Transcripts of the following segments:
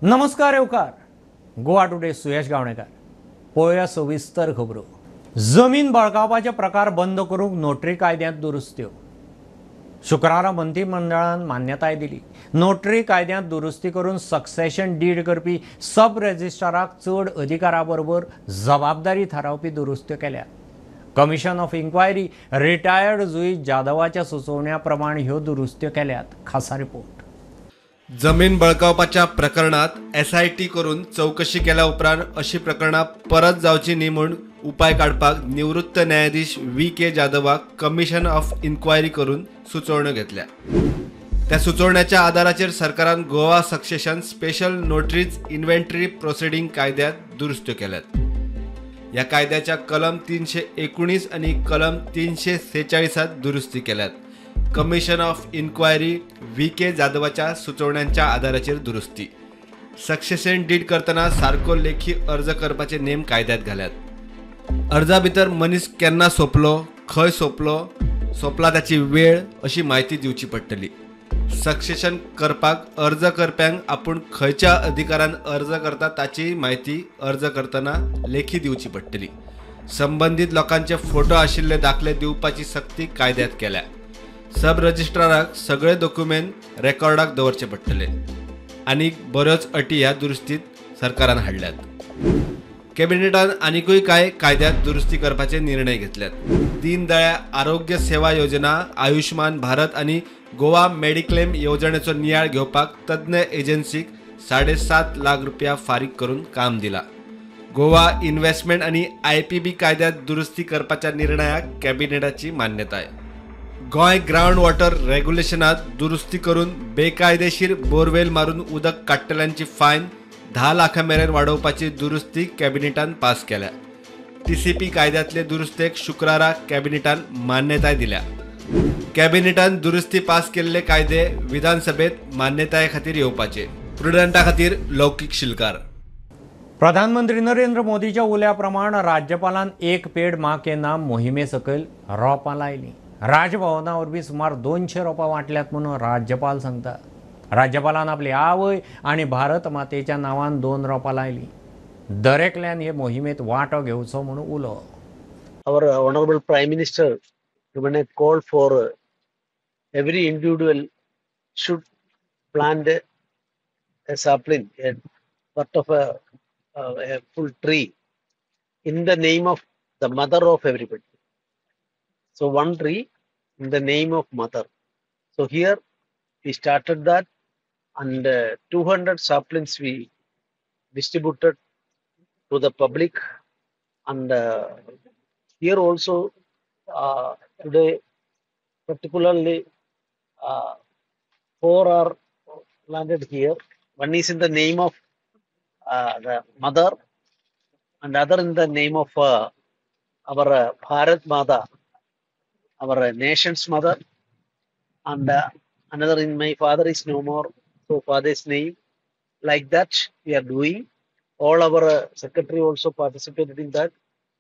नमस्कार येवकार गोवा टुडे सुयश गावणेकर. पळोवया सविस्तर खबरो. जमीन बळकावपाचे प्रकार बंद करूंक नोटरी कायद्यांत दुरुस्त्यो. शुक्रारा मंत्रिमंडळान मान्यताय दिली. नोटरी कायद्यांत दुरुस्ती करून सक्सेशन did करपी सब रजिस्ट्राराक चड अधिकारा बरोबर जबाबदारी थारावपी दुरुस्त्यो केल्यात. कमिशन ऑफ इन्क्वायरी रिटायर्ड जुईज जाधवाच्या सुचोवण्या प्रमाण ह्यो दुरुस्त्यो केल्यात. खासा रिपोर्ट. जमीन बळकावपाच्या प्रकरणात SIT करून चौकशी केल्या उपरांत अशी प्रकरणां परत जावची न्ही म्हूण उपाय काडपाक निवृत्त न्यायाधीश V.K. जाधवाक कमिशन ऑफ इन्क्वायरी करून सुचोवण्यो घेतल्या. त्या सुचोवण्याच्या आदाराचेर सरकारान Goa succession special notaries inventory proceeding कायद्यात दुरुस्त्यो केल्यात. ह्या कायद्याच्या कलम 319 आनी कलम 346 दुरुस्ती केल्यात. Commission of inquiry V.K. जाधवाच्या सुचोवण्यांच्या आदाराचेर दुरुस्ती. सक्सेशन did करतना सारको लेखी अर्ज करपाचे नेम कायद्यात घाल्यात. अर्जा भितर मनीस केन्ना सोंपलो, खंय सोंपलो, सोंपला ताची वेळ अशी म्हायती दिवची पडटली. सक्सेशन करपाक अर्ज करप्यांक आपूण खंयच्या अधिकारान अर्ज करता ताची म्हायती अर्ज करतना लेखी दिवची पडटली. संबंदीत लोकांचे फोटो आशिल्ले दाखले दिवपाची सक्ती कायद्यात केल्या. सब रजिस्ट्राराक सगळे डॉक्युमेंट रेकॉर्डाक दवरचे पडटले. आनी बऱ्योच अटी ह्या दुरुस्तीत सरकारान हाडल्यात. कॅबिनेटान आनिकूय कांय कायद्यात दुरुस्ती करपाचे निर्णय घेतल्यात. दीनदयाळ आरोग्य सेवा योजना, आयुष्मान भारत आनी गोवा मेडिक्लेम येवजणेचो नियाळ घेवपाक तज्ञ एजन्सीक 7.5 लाख रुपया फारीक करून काम दिला. गोवा इन्व्हेस्टमेंट आनी IPB कायद्यात दुरुस्ती करपाच्या निर्णयाक कॅबिनेटाची मान्यताय. गोंय ग्रावंड वॉटर रेग्युलेशनात दुरुस्ती करून बेकायदेशीर बोरवेल मारून उदक काडटल्यांची फायन 10 लाखां मेरेन वाडोवपाची दुरुस्ती कॅबिनेटान पास केल्या. TCP कायद्यातले दुरुस्तेक शुक्रारा कॅबिनेटान मान्यताय दिल्या. कॅबिनेटान दुरुस्ती पास केल्ले कायदे विधानसभेत मान्यताये खातीर येवपाचे. प्रुडंटा खातीर लौकीक शिलकार. प्रधानमंत्री नरेंद्र मोदीच्या उल्या प्रमाण राज्यपालान एक पेड माँ के नाम मोहिमे सकयल रोपां लायलीं. राजभवना वरवीं सुमार 200 रोपां वांटल्यात म्हणून राज्यपाल सांगता. राज्यपालान आपली आवय आनी भारत मातेच्या नांवान 2 रोपां लायलीं. दरेकल्यान हे मोहिमेंत वांटो घेवचो म्हणून उलो. Our honourable prime minister given a call for every individual should plant a sapling, a part of a full tree in the name of the mother of everybody. So one tree in the name of mother. So here we started that, and 200 saplings we distributed to the public. And here also today particularly 4 are planted here. One is in the name of the mother, and other in the name of our Bharat Mata, our nation's mother, and another in my father is no more, so father's name. Like that we are doing. All our secretary also participated in that,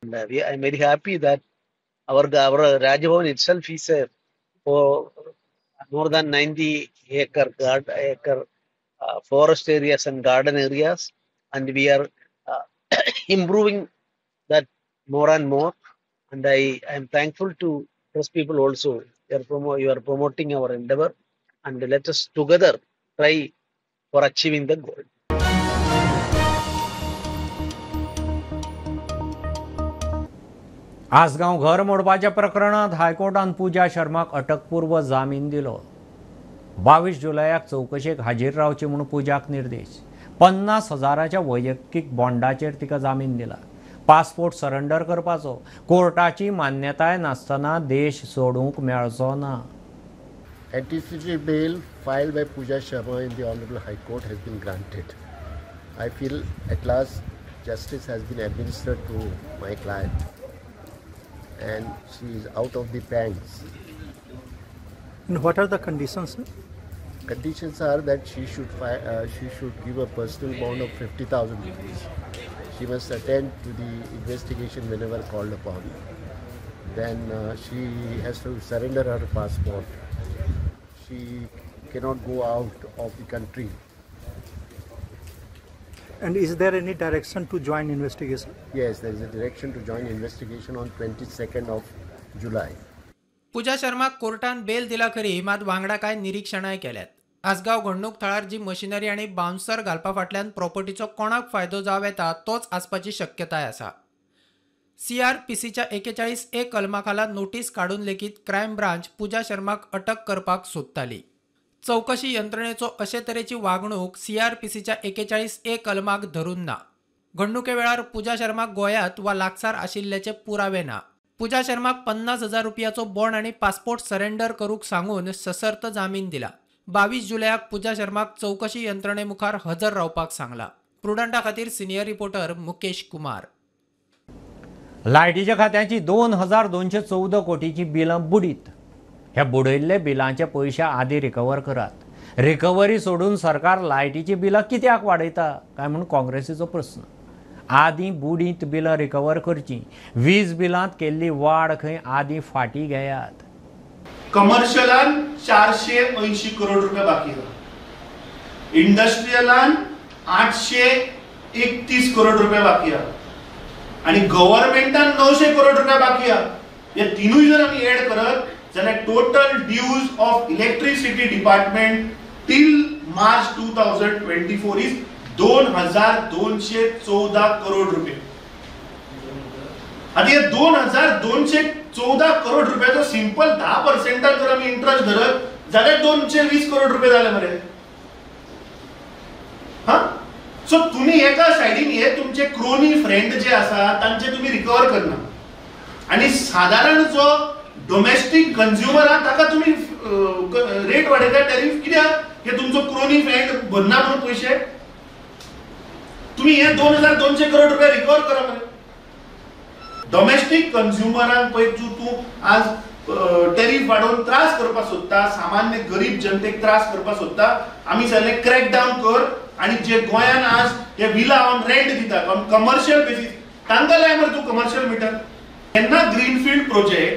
and I am very happy that our Raj Bhavan itself is a for more than 90 acre forest areas and garden areas, and we are improving that more and more. And I am thankful to press people also. You are promoting our endeavor, and let us together try for achieving the goal. Assagao घर मोडपाच्या प्रकरणात हायकोर्टान पूजा शर्माक अटकपूर्व जामीन दिलो. 22 जुलयाक चौकशेक हाजीर रावची म्हूण पूजाक निर्देश. 50,000च्या वैयक्तीक बॉन्डाचेर तिका जामीन दिला. पासपोर्ट सरेंडर करपाचो कोर्टाची मान्यताय नासतना देश सोडूंक मेळचो ना. Anticipatory bail filed by Pooja Sharma in the Honorable High Court has been granted. I feel at last justice has been administered to my client and she is out of the pangs. And what are the conditions, sir? Conditions are that she should give a personal bond of 50,000 rupees. She must attend to the investigation whenever called upon. Then she has to surrender her passport. She cannot go out of the country. And is there any direction to join investigation? Yes, there is a direction to join investigation on 22nd of July. Pooja शर्माक कोर्टान बेल दिला खरी, मात वांगडा कांय निरीक्षणाय केल्यात. आसगांव घडणूक थळार जी machinery आनी बाउन्सर घालपा फाटल्यान प्रॉपर्टीचो कोणाक फायदो जावं येता तोच आसपाची शक्यताय आसा. सीआरपीसीच्या 41A कलमा खाला नोटीस काडून लेगीत क्रायम ब्रांच पूजा शर्माक अटक करपाक सोदताली. चवकशी यंत्रणेचो अशे तरेची वागणूक सीआरपीसीच्या 41A कलमाक धरून ना. घडणुके वेळार पूजा शर्माक गोंयांत वा लागसार आशिल्ल्याचे पुरावे ना. पूजा शर्माक 50,000 रुपयाचो बॉन्ड आनी पासपोर्ट सरेंडर करूंक सांगून सशर्त जामीन दिला. 22 जुलयाक पूजा शर्माक चवकशी यंत्रणे मुखार हजर रावपाक सांगला. प्रुडंटा खातीर सिनियर रिपोर्टर मुकेश कुमार. लायटीच्या खात्याची 2,214 कोटीची बिलां बुडीत. ह्या बुडयल्ले बिलांचे पयशे आदी रिकवर करात. रिकवरी सोडून सरकार लायटीची बिलां कित्याक वाडयता काय म्हूण काँग्रेसीचो प्रस्न. आदी बुडीत बिलां रिकवर करची. वीज बिलांत केल्ली वाड खंय आदी फाटी घेयात. कमर्शियलान 480 करोड रुपया बाकी आसा, इंडस्ट्रियलान 831 करोड रुपया बाकी आसा आनी गव्हर्मेंटान 900 करोड रुपया बाकी आसा. हे तिनूय जर आमी एड करत जाल्यार total dues of electricity department till March 2024 is 2,214 crore रुपये. आतां हे 2,214 करोड रुपयाचो सिंपल 10% जर आमी इंट्रस्ट धरत जाल्यार 220 करोड रुपये जाले मरे. हां, सो तुमी एका सायडीन हे तुमचे क्रोनी फ्रेंड जे आसा तांचे तुमी रिकवर करना आनी सादारण जो डोमेस्टीक कंज्युमर आहा ताका तुमी रेट वाडयता टॅरीफ कित्याक? हे तुमचो क्रोनी फ्रेंड भरना म्हणून पयशे. तुमी हे 2,200 करोड रुपया रिकवर करा मरे. डोमेस्टीक कंज्युमरांक पळय तूं आज टॅरीफ वाडोवन त्रास करपाक सोदता, सामान्य गरीब जनतेक त्रास करपाक सोदता. आमी सांगलें क्रॅक डावन कर आनी जे गोंयान आज हे विला ऑन रेंट दिता ऑन कमर्शियल बेसीस तांकां लाय मरे तूं कमर्शियल मिटर. जेन्ना ग्रीनफिल्ड प्रोजेक्ट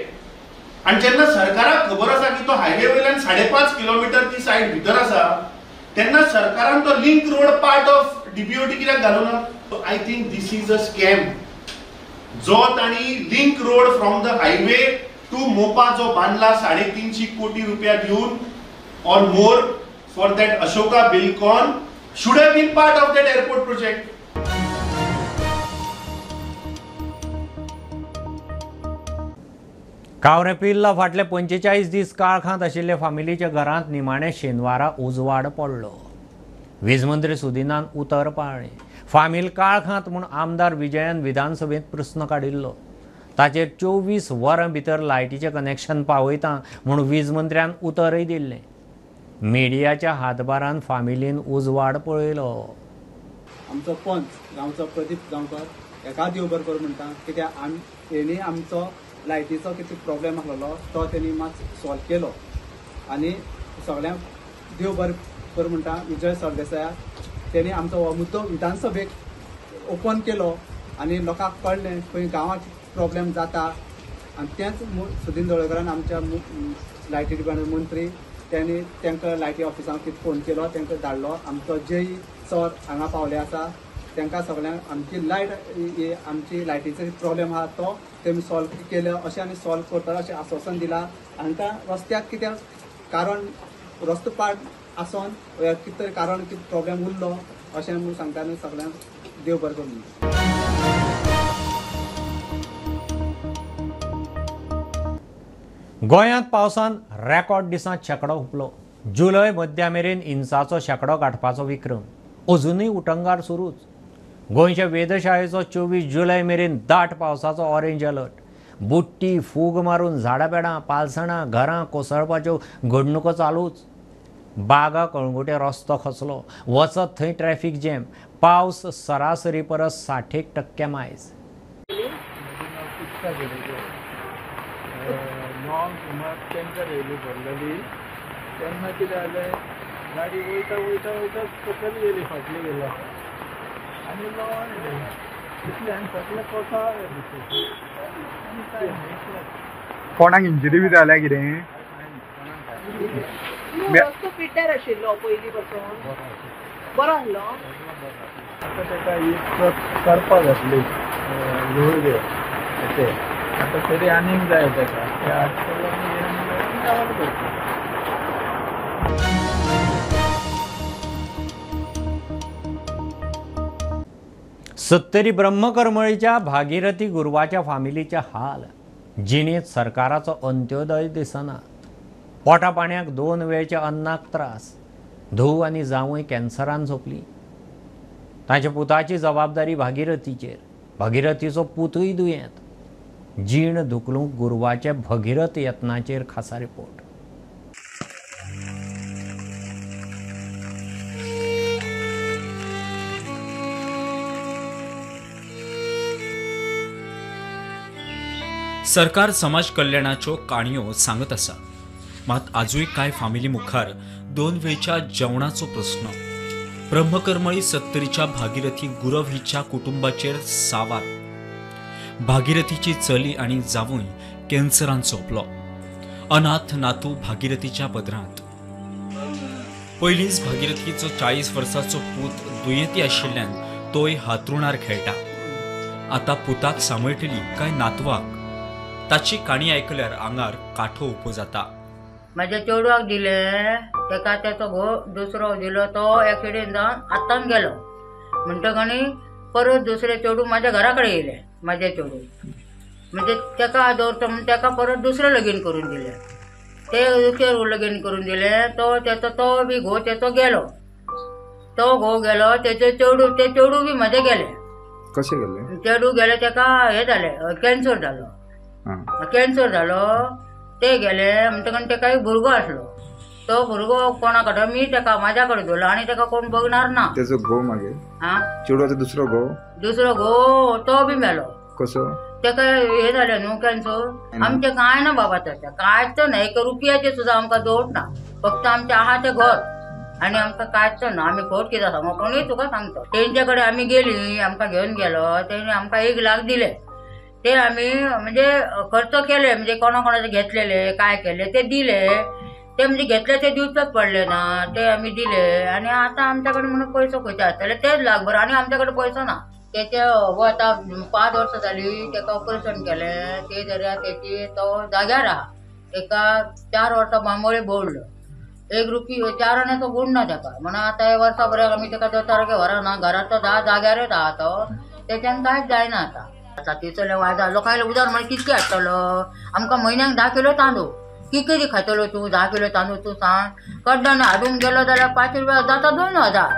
आनी जेन्ना सरकाराक खबर आसा की तो हायवे वयल्यान 5.5 किलोमिटर ती सायड भितर आसा तेन्ना सरकारान तो link road part of DBOT कित्याक घालूं ना? I think this is a scam. जो तांणी link road from the highway to Mopa जो बांदला 350 कोटी रुपया दिवन or more for that Ashoka Buildcon should have been part of that airport project. कावरें पिल्ला फाटले 45 दीस काळखांत आशिल्ले फामिलीच्या घरांत निमाणे शेनवारा उजवाड पडलो. वीज मंत्री सुदिनान उतर पाळ्ळें. फामील काळखांत म्हूण आमदार विजयान विधानसभेंत प्रस्न काडिल्लो. ताचेर 24 वरां भितर लायटीचें कनेक्शन पावयता म्हूण वीज मंत्र्यान उतरय दिल्लें. मिडियाच्या हातभारान फामिलीन उजवाड पळयलो. आमचो पंच गांवचो प्रदीप गांवकर हेका देव बरें करूं म्हणटा, कित्याक हेणी आमचो लायटीचो कितें प्रॉब्लेम आसलेलो तो तेणी मात सॉल्व केलो आनी सगळ्यांक देव बरें करूं म्हणटा. विजय सरदेसायाक तेणी आमचो हो मुद्दो विधानसभेक ओपन केलो आनी लोकांक कळ्ळें खंय गांवांत प्रॉब्लेम जाता आनी तेंच सुदीन ढवळेकरान आमच्या लायटी डिपार्टमेंट मंत्री तेणी तांकां लायटी ऑफिसांक कितें फोन केलो, तांकां धाडलो. आमचो जेई सर हांगा पावले आसा, तांकां सगळ्यांक आमची लायट आमची लायटीचो प्रॉब्लेम आहा तो तेमी सॉल्व केलो अशें आनी सॉल्व करतलो अशें आश्वासन दिलां. हांकां रस्त्याक कित्याक कारण रस्तो पार्ट आसोन कितें तरी कारण कितें प्रॉब्लेम उरलो अशें म्हूण सांगता आनी सगळ्यांक देव बरें करूं. गोंयांत पावसान रेकॉर्ड दिसांत शेंकडो हुपलो. जुलय मध्या मेरेन इंचाचो शेंकडो गांठपाचो विक्रम अजुनूय उटंगार सुरूच. गोंयच्या वेधशाळेचो 24 जुलय मेरेन दाट पावसाचो ऑरेंज अलर्ट. बुट्टी फूग मारून झाडां पेडां पालसणां घरां कोसळपाच्यो घडणुको चालूच. बागा कळंगुटे रस्तो खचलो, वचत थंय ट्रॅफिक जॅम. पावस सरासरी परस 60% मायज. टेंकर येयली भरलेली तेन्ना कितें जालें, गाडी वयता वयता वयता सकयल गेली, फाटली गेला आनी लोळ्ळें तितलें आनी सगळें कोसळ्ळें. कोणाक इंजरी बी जाल्या कितें? रस्तो पिड्ड्यार आशिल्लो पयलीं पासून. बरो आसलो. आतां ताका एक ट्रक करपा घातली लोळगे ते आतां तरी आनीक जाय ताका ते हाडटलो आनी गांवांत करता. सत्तरी ब्रह्मकरमळीच्या भागीरथी गुरवाच्या फामिलीच्या हाल. जिणेंत सरकाराचो अंत्योदय दिसना. पोटा पाण्याक 2 वेळच्या अन्नाक त्रास. धूव आनी जावंय कॅन्सरान सोंपली. ताच्या पुताची जबाबदारी भागीरथीचेर. भागीरथीचो पुतूय दुयेंत. जीण धुकलूंक गुरवाच्या भगीरथ यत्नाचेर खासा रिपोर्ट. सरकार समाज कल्याणाच्यो काणयो सांगत आसा, मात आजूय कांय फामिली मुखार 2 वेळच्या जेवणाचो प्रस्न. ब्रह्मकरमळी सत्तरीच्या भागीरथी गुरव हिच्या कुटुंबाचेर सावार. भागीरथीची चली आनी जावूय कॅन्सरान सोंपलो. अनाथ नातू भागीरथीच्या पदरांत. पयलींच भागीरथीचो 40 वर्सांचो पूत दुयेंती आशिल्ल्यान तोय हातरुणार खेळटा. आतां पुताक सांबाळटली काय नातवाक? ताची काणी आयकल्यार आंगार कांठो उबो जाता. म्हाज्या चेडवाक दिले तेका तेचो घोव दुसरो दिलो, तो एक्सिडेंट जावन आत्तान गेलो. म्हणटकणी परत दुसरे चेडूं म्हाज्या घरा कडेन येयलें. म्हाजें चेडूं म्हणजे तेका दवरता म्हूण तेका परत दुसरें लगीन करून दिलें. ते दुसरें लगीन करून दिलें तो तेचो तो बी घोव तेचो गेलो. तो घोव गेलो तेचे चेडूं ते चेडूं बी म्हाजें गेलें. कशें गेलें? चेडूं गेलें तेका हें जालें, कॅन्सर जालो. कॅन्सर जालो ते गेले. म्हणटकच तेका एक भुरगो आसलो. तो भुरगो कोणा कडेन मी तेका म्हाज्या कडेन दवरलो आनी तेका कोण बघणार ना. तेजो घोव मागीर चेडवाचो दुसरो घोव, दुसरो घोव तो बी मेलो. कसो? तेका हे जालें न्हू कॅन्सर. आमचें कांय ना बाबा, तशें कांयच ना. एक रुपयाचें सुद्दां आमकां जोड ना. फक्त आमचें आहा तें घर आनी आमकां कांयच ना. आमी खोट कितें सांगू कोणूय तुका सांगता. तेंचे कडेन आमी गेली, आमकां घेवन गेलो, तेणी आमकां 1 लाख दिले. ते आमी म्हणजे खर्च केले, म्हणजे कोणा कोणाचे घेतलेले काय केले ते दिले. ते म्हणजे घेतले ते दिवचेच पडले ना, ते आमी दिले. आनी आतां आमच्या कडेन म्हणून पयसो खंयचे आसतले तेच लाखभर आनी आमच्या कडेन पयसो ना. तेचे आतां 5 वर्सां जाली तेका ऑपरेशन केलें. ते जाल्यार तेची तो जाग्यार आहा. तेका 4 वर्सां बांबोळे बोडलो. 1 रुपया 4 आण्याचो गुण ना तेका. म्हणून आतां हे वर्सा बऱ्याक आमी तेका दोतोराक व्हरना. घरांत तो जाग्यारच आहा तो. तेच्यान कांयच जायना आतां. आतां तितले वायदा लोकांले उदार म्हळ्यार कितके हाडटलो? आमकां म्हयन्याक 10 किलो तांदूळ कितें खातलो तूं? 10 किलो तांदूळ तूं सांग. कड्डण हाडूंक गेलो जाल्यार 5 रुपया जाता 2000.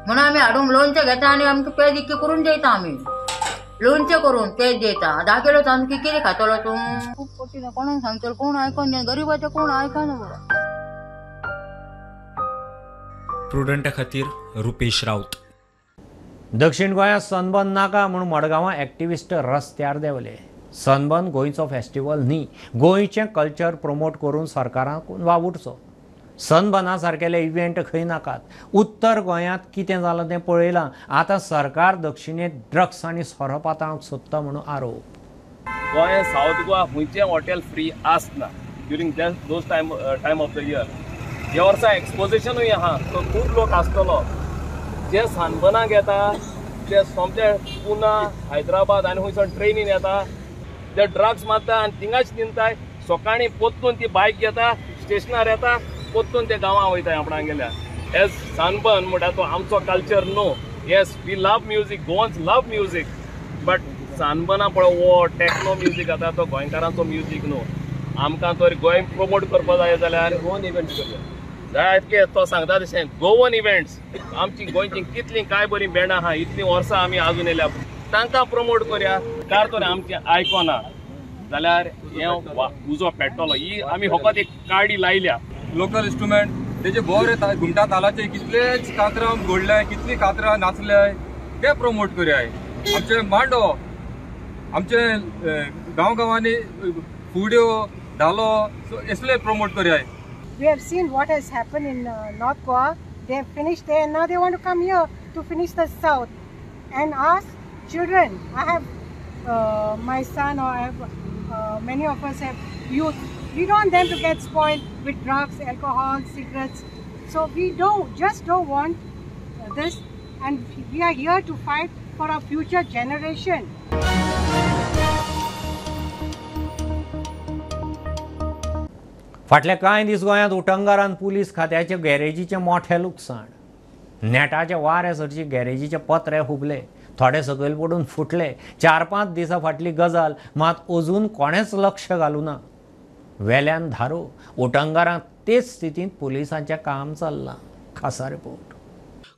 म्हणून आमी हाडूंक लोणचें घेता आनी आमकां पेज इतकें करून जेयता. आमी लोणचें करून पेज जेयता. 10 किलो तांदूळ कितें खातलो तूं? खूब कठीण. कोणाक सांगतलो? कोण आयकोन घेना. गरिबाचें कोण आयकना बाबा. प्रुडंटा खातीर रुपेश राऊत. दक्षिण गोंयांत सनबर्न नाका म्हूण मडगांवां एक्टिविस्ट रस्त्यार देंवले. सनबर्न गोंयचो फेस्टिवल न्ही, गोंयचें कल्चर प्रमोट करून सरकाराक वावुरचो. सनबर्ना सारकेले इव्हेंट खंय नाकात. उत्तर गोंयांत कितें जालां तें पळयलां. आतां सरकार दक्षिणेंत ड्रग्स आनी सोरो पाताळूंक सोदता म्हणून आरोप. गोंय सावथ गोवा खंयचें हॉटेल फ्री आसना during those time of the year. ह्या वर्सा एक्सपोजिशनूय आहा, सो खूब लोक आसतलो. जे सनबर्नाक येता ते सोमते पुना, हैदराबाद आनी खंयसून ट्रेनीन येता. ते ड्रग्स मारता आनी थिंगाच न्हिदताय. सकाळीं पोत्तून ती बायक घेता, स्टेशनार येता, पोत्तून ते गांवां वयताय आपणागेल्या. एज सनबर्न म्हणटा तो आमचो कल्चर न्हू. Yes, we love music, Goans love music, but सनबर्ना पळय वो टॅक्नो म्युजीक आतां तो गोंयकारांचो म्युजीक न्हू. आमकां तर गोंय प्रमोट करपा जाय जाल्यार गोवन इव्हेंट्स करया जाय. तो सांगता तशें गोवन इव्हेंट्स आमची गोंयची कितलीं काय बरीं बँडां आहा, इतलीं वर्सां आमी आजून येयल्या, तांकां प्रमोट करया. कार तर आमचें आयकना जाल्यार हें उजो पेट्टलो. ही आमी फकत एक काडी लायल्या. लोकल इंस्ट्रुमेंट तेजे बरे घुमटा तालाचे कितलेच कातरां घडले, कितलीं कातरां नाचले ते प्रमोट करया. आमचे मांडो, आमचे गांव गांवांनी फुगड्यो, धालो असले प्रमोट करया. We have seen what has happened in North Goa. They have finished there and now they want to come here to finish the South. And us children, I have my son, or I have many of us have youth. We don't want them to get spoiled with drugs, alcohol, cigarettes. So we don't want this, and we are here to fight for our future generation. फाटले कांय दीस गोंयांत उटंगारान police खात्याचे गॅरेजीचें मोठें लुकसाण. नेटाचे वारे सरची गॅरेजीचे पत्रे हुबले, थोडे सकयल पडून फुटले. 4-5 दिसां फाटली गजाल, मात अजून कोणेंच लक्ष घालूना. वेल्यान धारो उटंगारांत तेच स्थितींत पुलिसांचें काम चल्लां. खासा रिपोर्ट.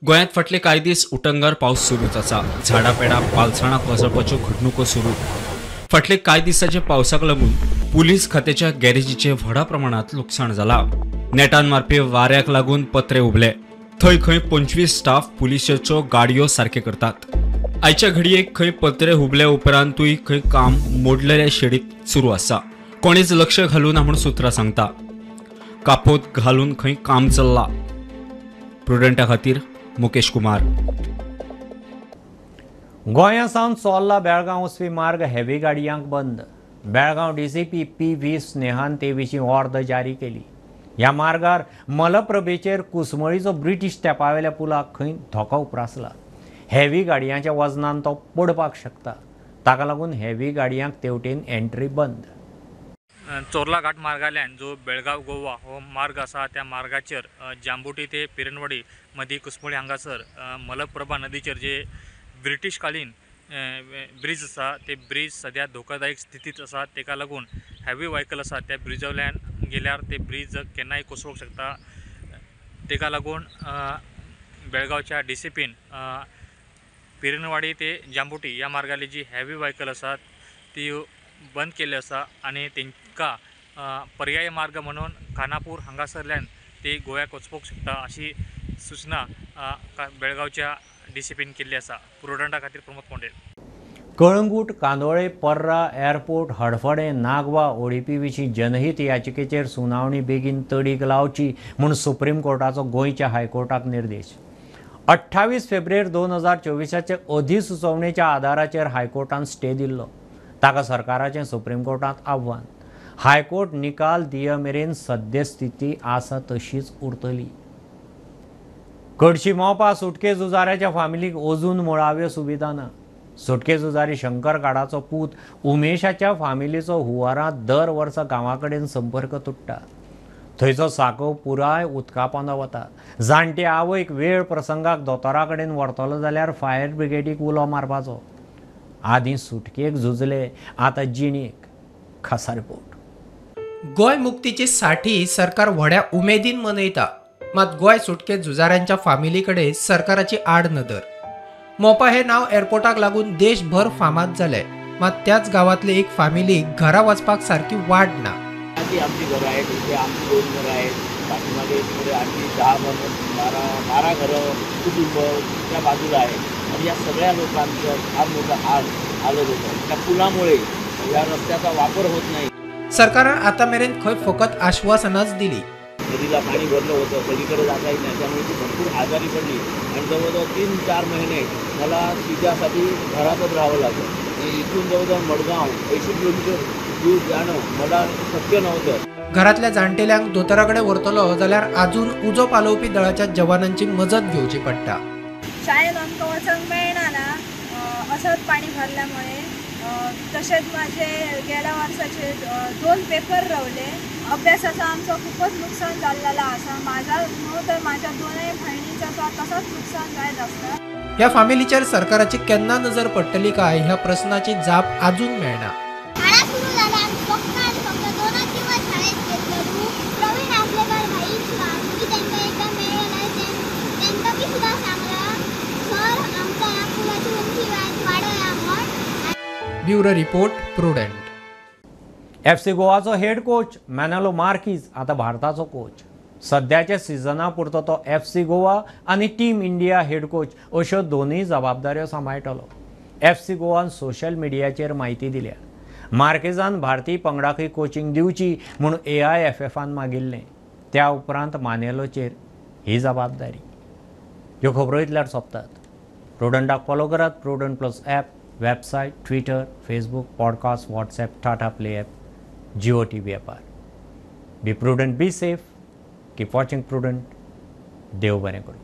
गोंयांत फाटले कांय दीस उटंगार पावस सुरूच आसा. झाडां पेडां पालसणां कोसळपाच्यो घडणुको सुरू. फाटले कांय दिसांच्या पावसाक लागून पुलीस खात्याच्या गॅरेजीचें व्हडा प्रमाणांत लुकसाण जालां. नेटान मारपी वाऱ्याक लागून पत्रे उबले. थंय खंय 25 स्टाफ पुलिशेच्यो गाडयो सारके करतात. आयच्या घडयेक खंय पत्रे हुबले उपरांतूय खंय काम मोडलेल्या शेडीत सुरू आसा. कोणीच लक्ष घालूना म्हूण सुत्रां सांगता. कापोत घालून खंय काम चल्लां. प्रुडंटा खातीर मुकेश कुमार. गोंया सावन चोर्ला बेळगांव वचपी मार्ग हेवी गाडयांक बंद. बेळगांव DCP PV स्नेहान ते विशीं ऑर्द जारी केली. ह्या मार्गार मलप्रभेचेर कुसमळीचो ब्रिटीश तेंपावेल्या पुलाक खंय धोको उप्रासला. हेवी गाडयांच्या वजनान तो पडपाक शकता. ताका लागून हेवी गाडयांक तेवटेन एंट्री बंद. चोर्ला घाट मार्गांतल्यान जो बेळगांव गोवा हो मार्ग आसा त्या मार्गाचेर जांबोटी ते पिरणवाडी मदीं कुसमळी हांगासर मलप्रभा नदीचेर जे ब्रिटीशकालीन ब्रिज आसा ते ब्रिज सद्या धोकादायक स्थितींत आसा. ताका लागून हेवी व्हायकल आसा त्या ब्रिजावल्यान गेल्यार ते ब्रिज केन्नाय कोसळूंक शकता. ताका लागून बेळगांवच्या DCPन पिरणवाडी ते जांबोटी ह्या मार्गाली जी हेवी व्हायकल आसात ती बंद केल्ली आसा आनी तांकां पर्यायी मार्ग म्हणून खानापूर हांगासरल्यान ते गोव्याक वचपाक शकता अशी सूचना बेळगांवच्या DCPन केल्ली आसा. प्रुडंटा खातीर प्रमोद कोंडेल. कळंगूट, कांदोळे, पर्रा, एअरपोर्ट, हडफडें, नागवा, ओडीपी विशीं जनहीत याचिकेचेर सुनावणी बेगीन तडीक लावची म्हूण सुप्रीम कोर्टाचो गोंयच्या हायकोर्टाक निर्देश. 28 फेब्रुवारी 2024 अधिसुचोवणेच्या आदाराचेर हायकोर्टान स्टे दिल्लो. ताका सरकाराचें सुप्रीम कोर्टांत आव्हान. हायकोर्ट निकाल दिय मेरेन सद्यस्थिती आसा तशीच उरतली. कडशी मोपा सुटके झुजाऱ्याच्या फामिलीक अजून मुळाव्यो सुविधा ना. सुटके झुजारी शंकर गाडाचो पूत उमेशाच्या फामिलीचो हुवारांत दर वर्सा गांवा कडेन संपर्क तुट्टा. थंयचो साको पुराय उदका पोंदा वता. जाणटे आवयक वेळ प्रसंगाक दोतोरा कडेन व्हरतलो जाल्यार फायर ब्रिगेडीक उलो मारपाचो. आदीं सुटकेक झुजले, आतां जिणेक. खासा रिपोर्ट. गोंय मुक्तीची साठी सरकार व्हड्या उमेदीन मनयता, मात गोंय सुटके झुजाऱ्यांच्या फामिली कडेन सरकाराची आड नदर. मोपा हे नाव एअरपोर्टाक लागून देशभर फामाद जाले, मात त्याच गावातले एक फामिली घरा वचपाक सारकी वाट ना. आमची घरं आहेत, इथे आमची 2 घरं आहेत, पाठीमागे पुढे आणखी 10 12 घरं कुटुंब त्या बाजूला आहे आणि या सगळ्या लोकांचं फार मोठं हाल आलं होतं. त्या पुलामुळे या रस्त्याचा वापर होत नाही. सरकारान आता मेरेन खंय फकत आश्वासनाच दिली. नदीला पाणी भरलं होतं, पलीकडे जाता येत नाही, त्यामुळे ती भरपूर आजारी पडली आणि जवळजवळ 3-4 महिने मला तिच्यासाठी घरातच राहावं लागलं. इथून जवळजवळ मडगाव 80 किलोमीटर दूर जाणं मला शक्य नव्हतं. घरातल्या जाणटेल्यांक दोतोरा कडेन व्हरतलो जाल्यार अजून उजो पालोवपी दळाच्या जवानांची मजत घेवची पडटा. शाळेत आमकां वचूंक मेळना ना, असंच पाणी भरल्यामुळे. तशेंच माझे गेल्या वर्साचे 2 पेपर रावले. अभ्यासाचा आमचो खूपच नुकसान जाल्लेला आसा. माझा न्हू तर माझ्या 2 भयणींचा तसंच नुकसान जायत आसता. ह्या फामिलीचेर सरकाराची केन्ना नजर पडटली काय ह्या प्रश्नाची जाप अजून मेळना. शाळा सुरू झाल्या फक्त आणि फक्त 2 दिवस शाळेत घेतलं. प्रवीण आसलेकर भाई मी त्यांना एकदा मिळाला, त्यांना बी सुद्धा सांगला सर आमचा या पुलाची उंची वाढवया म्हण. Bureau report, Prudent. FC गोवाचो head coach मॅनालो मार्कीज आतां भारताचो कोच. सद्याच्या सिजना पुरतो तो FC Goa आनी टीम इंडिया हेड कोच अश्यो दोनूय जबाबदाऱ्यो सांबाळटलो. FC गोवान सोशल मिडियाचेर म्हायती दिल्या. मार्केजान भारतीय पंगडाकय कोचिंग दिवची म्हूण AIFFान मागिल्लें. त्या उपरांत मानेलोचेर ही जबाबदारी. ह्यो खबरो इतल्यार सोंपतात. प्रुडंटाक फॉलो करात. Prudent plus app, website, Twitter, Facebook, podcast, WhatsApp, Tata Play app, Jio TV ॲपार. Be prudent, be safe, keep watching Prudent. देव बरें करूं.